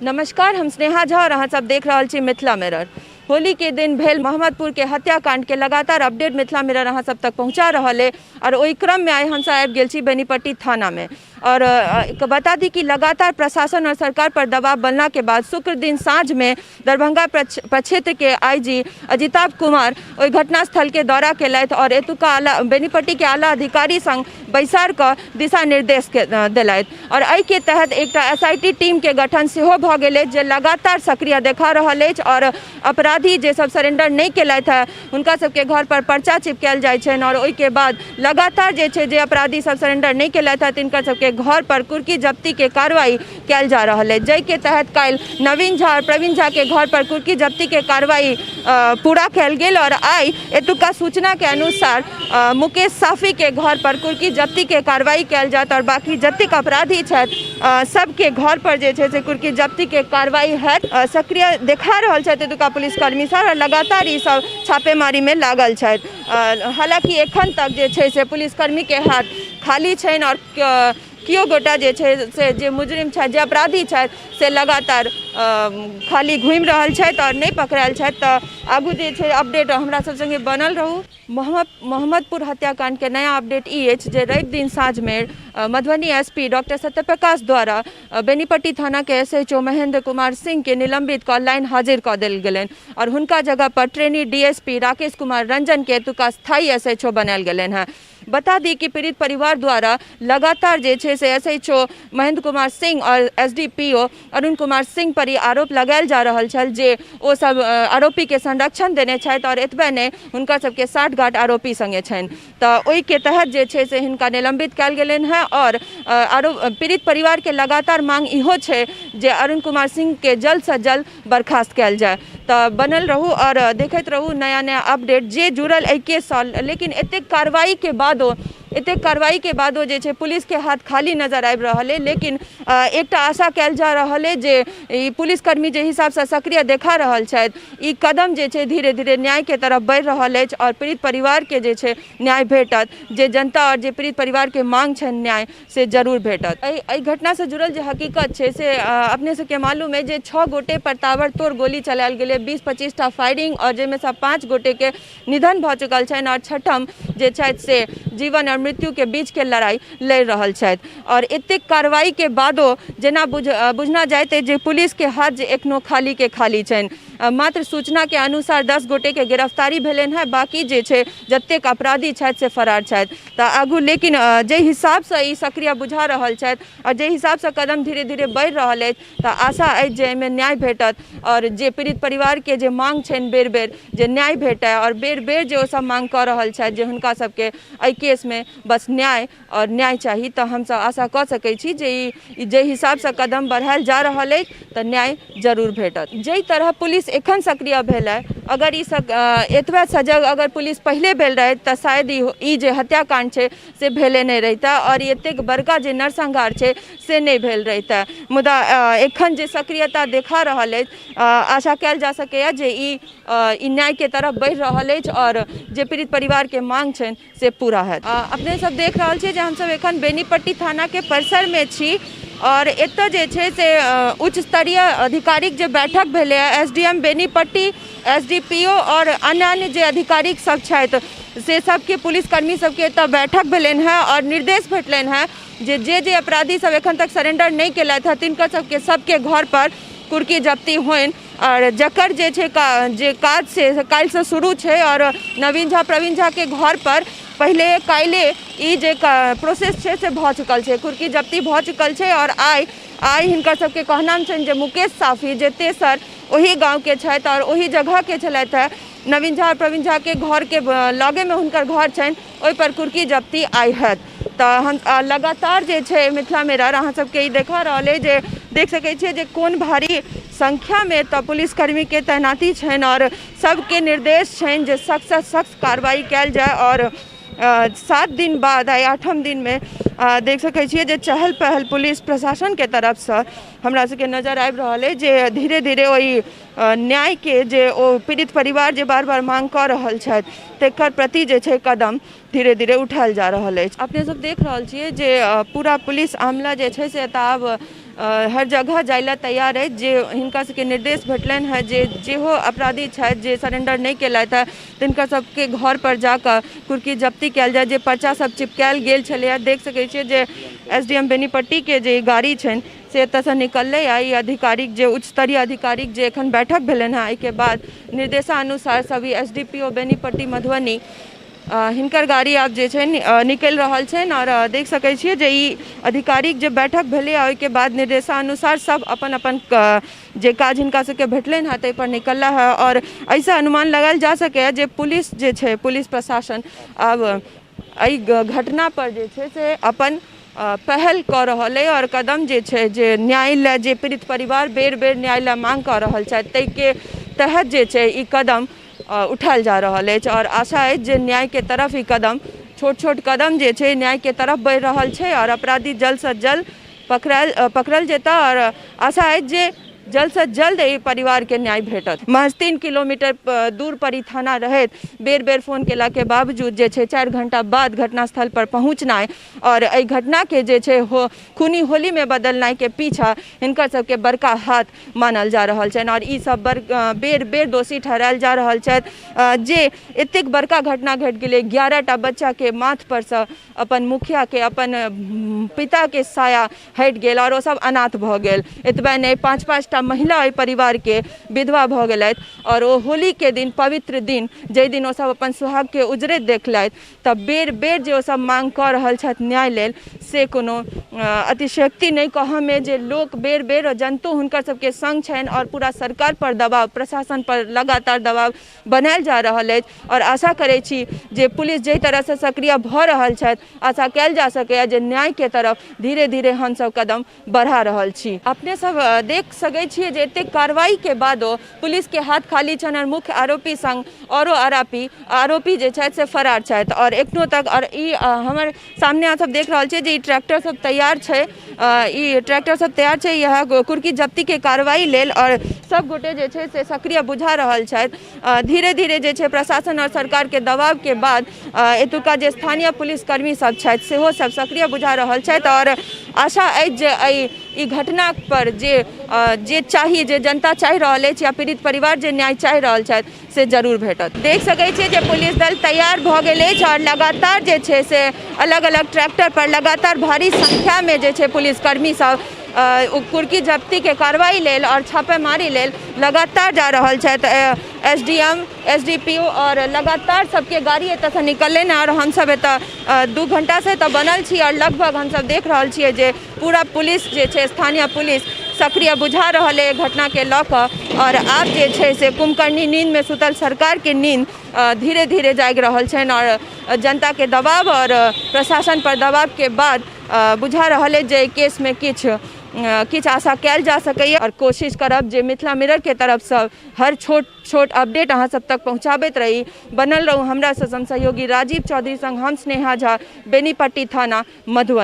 नमस्कार, हम स्नेहा झा और अहाँ सब देख रहल छी मिथिला मिरर। होली के दिन भेल मोहम्मदपुर के हत्याकांड के लगातार अपडेट मिथिला मिरर अहाँ सब तक पहुंचा रहल है और ओहि क्रम में आइ हमसब आबि गेल छी बेनीपट्टी थाना में। और बता दी कि लगातार प्रशासन और सरकार पर दबाव बनला के बाद शुक्र दिन साँझ में दरभंगा प्रक्षेत्र के आईजी अजिताभ कुमार ओहि घटनास्थल के दौरा केलथि और एतुका आला बेनीपट्टी के आला अधिकारी संग बैसार कऽ दिशा निर्देश के देलथि और एहिके तहत एकटा एसआईटी टीम के गठन सेहो भऽ गेल अछि जे लगातार सक्रिय देखा रहल अछि और अपराधी जे सब सरेंडर नहि केलथि हँ हुनका सबके घर पर पर्चा चिपकायल जाइ छनि और ओहिके बाद लगातार जे छै जे अपराधी सब सरेंडर नहि केलथि हँ तिनकर सबके घर पर कुर्की जब्ती के कार्रवाई कयल जा रहल अछि, जाहिके तहत काल्हि नवीन झा और प्रवीण झा के घर पर कुर्की जब्ती के कार्रवाई पूरा कयल गेल और आइ एतुका सूचना के अनुसार मुकेश साफी के घर पर कुर्की जब्ती के कार्रवाई कयल जायत और बाकी जतेक अपराधी छथि सबके घर पर जे छै से कुर्की जब्ती के कार्रवाई हैत। सक्रिय देखा रहल छथि एतुका पुलिसकर्मी सब और लगातार ई सब छापेमारी में लागल छथि। हालांकि एखन तक जे छै से पुलिसकर्मी के हाथ खाली छनि और केओ गोटा जे छै से जे मुजरिम छथि, जे अपराधी छथि से लगातार खाली घुमि रहल छथि आओर नहि पकड़ायल छथि। तऽ आगू जे छै अपडेट हमरा सब सङ्गे बनल रहू। मोहम्मदपुर हत्याकांडके नया अपडेट ई अछि जे रवि दिन साँझमे मधुबनी एसपी डॉक्टर सत्यप्रकाश द्वारा बेनीपट्टी थानाके एसएचओ महेंद्र कुमार सिंहके निलंबित कऽ लाइन हाजिर कऽ देल गेलनि आओर हुनका जगह पर ट्रेनी डीएसपी राकेश कुमार रंजनके एतुका स्थायी एसएचओ बनायल गेलनि हेँ। बता दी कि पीड़ित परिवार द्वारा लगातार जे छै से एसएचओ महेंद्र कुमार सिंह और एसडीपीओ अरुण कुमार सिंह पर ई आरोप लगायल जा रहल छल जे ओ सब आरोपी के संरक्षण देने छथि और एतबे नहि हुनकर सबके साठगांठ आरोपी संगे छनि, तऽ ओहिके तहत जे छै से हिनका निलंबित कयल गेलनि हेँ। और आरोप पीड़ित परिवार के लगातार मांग इहो छै जे अरुण कुमार सिंह के जल्द से जल्द बर्खास्त कयल जाय। तऽ बनल रहू आओर देखैत रहू नया नया अपडेट जे जुड़ल एहि केससँ। लेकिन एतेक कार्रवाईके बादो एतेक कार्रवाईके बादो जे छै पुलिसके हाथ खाली नजर आबि रहल अइ। लेकिन एकटा आशा कयल जा रहल अइ जे ई पुलिसकर्मी जे हिसाबसँ सक्रिय देखा रहल छथि, ई कदम जे छै धीरे धीरे न्यायके तरफ बढ़ि रहल अछि आओर पीड़ित परिवारके जे छै न्याय भेटत। जे जनता आओर जे पीड़ित परिवारके मांग छनि न्याय से जरूर भेटत। एहि घटनासँ जुड़ल जे हकीकत छै से अपने सबके मालूम अइ जे 6 गोटे पर ताबड़तोड़ गोली चलायल गेलै, 20-25 टा फायरिंग आओर जाहिमे सँ 5 गोटेके निधन भऽ चुकल छनि आओर छठम जे छथि से जीवन आओर मृत्युके बीचके लड़ाइ लड़ि रहल छथि। आओर एतेक कार्रवाईके बादो जेना बुझना जाइत अछि जे पुलिसके हाथ जे एखनो खालीके खाली छनि। मात्र सूचनाके अनुसार 10 गोटेके गिरफ्तारी भेलनि हेँ, बाकी जे छै जतेक अपराधी छथि से फरार छथि। तऽ आगू लेकिन जाहि हिसाबसँ ई सक्रिय बुझा रहल छथि आओर जाहि हिसाबसँ कदम धीरे धीरे बढ़ि रहल अछि, तऽ आशा अछि जे एहिमे न्याय भेटत आओर जे पीड़ित परिवारके जे मांग छनि बेर बेर जे न्याय भेटय आओर बेर बेर जे ओसभ मांग कऽ रहल छथि जे हुनका सबके एहि केसमे बस न्याय आओर न्याय चाही, तऽ हमसभ आशा कऽ सकै छी जे ई जाहि हिसाबसँ कदम बढ़ायल जा रहल अछि तऽ न्याय जरूर भेटत। जाहि तरह पुलिस एखन सक्रिय भेल है, अगर ई एतबे सजग अगर पुलिस पहिले भेल रहैत तऽ शायद ई जे हत्याकांड छै से भेले नहि रहितै आओर एतेक बड़का जे नरसंहार छै से नहि भेल रहितै। मुदा एखन जे सक्रियता देखा रहल अछि, आशा कयल जा सकैए जे ई न्यायके तरफ बढ़ि रहल अछि आओर जे पीड़ित परिवारके मांग छनि से पूरा हैत। अपने सब देख रहल छियै जे हमसब एखन बेनीपट्टी थानाके परिसरमे छी आओर एतऽ जे छै से उच्च स्तरीय अधिकारीक जे बैठक भेलैए, S D M Benipatti, S D P O आओर अन्य अन्य जे अधिकारी सब छथि से सबके पुलिसकर्मी सबके एतऽ बैठक भेलनि हेँ आओर निर्देश भेटलनि हेँ जे जे जे अपराधी सब एखन तक सरेंडर नहि केलथि हेँ तिनकर सबके सबके घर पर कुर्की जब्ती होइन। आओर जकर जे छै जे काज से काल्हिसँ शुरू छै आओर नवीन झा प्रवीण झाके घर पर पहिले काल्हि ई जे प्रोसेस छै से भऽ चुकल छै, कुर्की जब्ती भऽ चुकल छै। आओर आइ हिनकर सबके कहनाम छनि जे मुकेश साफी जे तेसर ओही गाँवके छथि आओर ओही जगहके छलथि हेँ, नवीन झा आओर प्रवीण झाके घरके लगेमे हुनकर घर छनि, ओहिपर कुर्की जब्ती आइ हैत। तऽ हम लगातार जे छै मिथिला मिरर अहाँ सबके ई देखा रहल अइ जे देख सकै छियै जे कोन भारी संख्यामे एतऽ पुलिसकर्मीके तैनाती छनि आओर सबके निर्देश छनि जे सख्तसँ सख्त कार्रवाई कयल जाय। आओर 7 दिन बाद आइ 8म दिनमे देख सकै छियै जे चहल पहल पुलिस प्रशासनके तरफसँ हमरा सबके नजर आबि रहल अइ जे धीरे धीरे ओहि न्यायके जे ओ पीड़ित परिवार जे बार बार मांग कऽ रहल छथि तकर प्रति जे छै कदम धीरे धीरे उठायल जा रहल अछि। अपने सब देख रहल छियै जे पूरा पुलिस अमला जे छै से एतऽ आब हर जगह जाय लए तैयार अछि। जे हिनका सबके निर्देश भेटलनि हेँ जे जेहो अपराधी छथि जे सरेंडर नहि केलथि हेँ तिनका सबके घर पर जाकऽ कुर्की जब्ती कयल जाय, जे पर्चा सब चिपकायल गेल छलैए। देख सकै छियै जे एस डी एम बेनीपट्टीके जे गाड़ी छनि से एतऽसँ निकललै आ ई आधिकारिक जे उच्च स्तरीय अधिकारीक जे एखन बैठक भेलनि हेँ एहिके बाद निर्देशानुसार सभी S D P O Benipatti Madhubani हिनकर गाड़ी आब जे छै निकलि रहल छनि। आओर देख सकै छियै जे ई आधिकारिक जे बैठक भेलै आ ओहिके बाद निर्देशानुसार सब अपन अपन जे काज हिनका सबके भेटलनि हेँ ताहिपर निकलला हेँ। आओर एहिसँ अनुमान लगायल जा सकैए जे पुलिस जे छै, पुलिस प्रशासन आब एहि घटनापर जे छै से अपन पहल कऽ रहल अइ आओर कदम जे छै जे न्याय लए जे पीड़ित परिवार बेर बेर न्याय लए माँग कऽ रहल छथि ताहिके तहत जे छै ई कदम उठायल जा रहल अछि। आओर आशा अछि जे न्यायके तरफ ई कदम, छोट छोट कदम जे छै न्यायके तरफ बढ़ि रहल छै आओर अपराधी जल्दसँ जल्द पकड़ल जेताह आओर आशा अछि जे जल्दसँ जल्द एहि परिवारके न्याय भेटत। महज 3 किलोमीटर दूर पर ई थाना रहैत बेर बेर फोन केलाके बावजूद जे छै 4 घंटा बाद घटनास्थल पर पहुँचनाइ आओर एहि घटनाके जे छै खूनी होलीमे बदलनाइके पीछा हिनकर सबके बड़का हाथ मानल जा रहल छनि आओर ई सब बेर बेर दोषी ठहरायल जा रहल छथि जे एतेक बड़का घटना घटि गेलै। 11टा बच्चाके माथ परसँ अपन मुखियाके, अपन पिताके साया हटि गेल आओर ओसब अनाथ भऽ गेल। एतबे नहि, 5-5टा महिला ओहि परिवारके विधवा भऽ गेलथि आओर ओ होलीके दिन, पवित्र दिन, जाहि दिन ओसब अपन सुहागके उजरैत देखलथि, तऽ बेर बेर जे ओसब माँग कऽ रहल छथि न्याय लेल से कोनो अतिशयोक्ति नहि कहऽमे जे लोक बेर बेर जनतो हुनकर सबके सङ्ग छनि आओर पूरा सरकारपर दबाव, प्रशासनपर लगातार दबाव बनायल जा रहल अछि। आओर आशा करै छी जे पुलिस जाहि तरहसँ सक्रिय भऽ रहल छथि, आशा कयल जा सकैए जे न्यायके तरफ धीरे धीरे हमसब कदम बढ़ा रहल छी। अपने सब देख सकै छियै जे एतेक कार्रवाईके बादो पुलिसके हाथ खाली छनि आओर मुख्य आरोपी संग औरो आरोपी जे छथि से फरार छथि आओर एखनो तक। आओर ई हमर सामने अहाँ सब देख रहल छियै जे ई ट्रैक्टर सब तैयार छै, ई ट्रैक्टर सब तैयार छै इएह कुर्की जब्तीके कार्रवाई लेल आओर सब गोटे जे छै से सक्रिय बुझा रहल छथि। धीरे धीरे जे छै प्रशासन आओर सरकारके दबावके बाद एतुका जे स्थानीय पुलिसकर्मी सब छथि सेहो सब सक्रिय बुझा रहल छथि आओर आशा अछि जे एहि ई घटना पर जे चाही, जे जनता चाहि रहल अछि या पीड़ित परिवार जे न्याय चाहि रहल छथि से जरूर भेटत। देख सकै छियै जे पुलिस दल तैयार भऽ गेल अछि आओर लगातार जे छै से अलग अलग ट्रैक्टर पर लगातार भारी संख्यामे जे छै पुलिसकर्मी सब कुर्की जब्तीके कार्रवाई लेल आओर छापेमारी लेल लगातार जा रहल छथि। S D M, S D P O आओर लगातार सबके गाड़ी एतऽसँ निकललै आओर हमसब एतऽ 2 घंटासँ एतऽ बनल छी आओर लगभग हमसब देख रहल छियै जे पूरा पुलिस जे छै, स्थानीय पुलिस सक्रिय बुझा रहल अइ घटनाके लऽ कऽ। आओर आब जे छै से कुम्भकर्णी नींदमे सुतल सरकारके नींद धीरे धीरे जागि रहल छनि आओर जनताके दबाव आओर प्रशासन पर दबावके बाद बुझा रहल अछि जे एहि केसमे किछु आशा कयल जा सकैए। आओर कोशिश करब जे मिथिला मिररके तरफसँ हर छोट छोट अपडेट अहाँ सब तक पहुँचाबैत रही। बनल रहू हमरा सङ्ग सहयोगी राजीव चौधरी संग, हम स्नेहा झा, बेनीपट्टी थाना, मधुबनी।